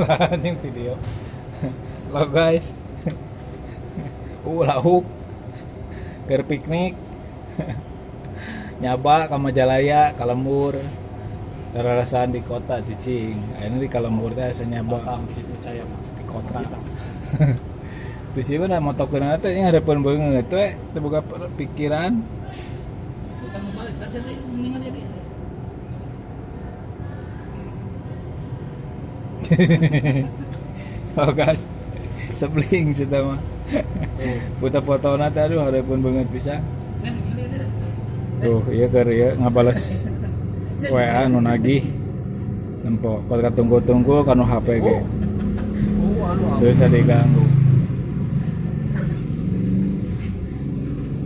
Anjing video. Lo guys. Lauk. Keur piknik. Nyaba ka Majalaya, ka lembur. Rarasaan di kota cicing. Ayeuna di ka lembur teh asa nyaba Paham percaya mah. Di kota. Terus ieu mah motokeun teh hareupeun beungeut we, teu boga pikiran. Kita mau balik kan jadi mendingan jadi. Oh guys, sebling sih mah. Foto-fotona teh aduh hareupeun beungeut pisan. Eh, ini ini. Tuh, iya keur ieu ngabales WA nu nagih. Nempo, kalau tunggu-tunggu kanu HP ge. Oh, anu. Terus diganggu.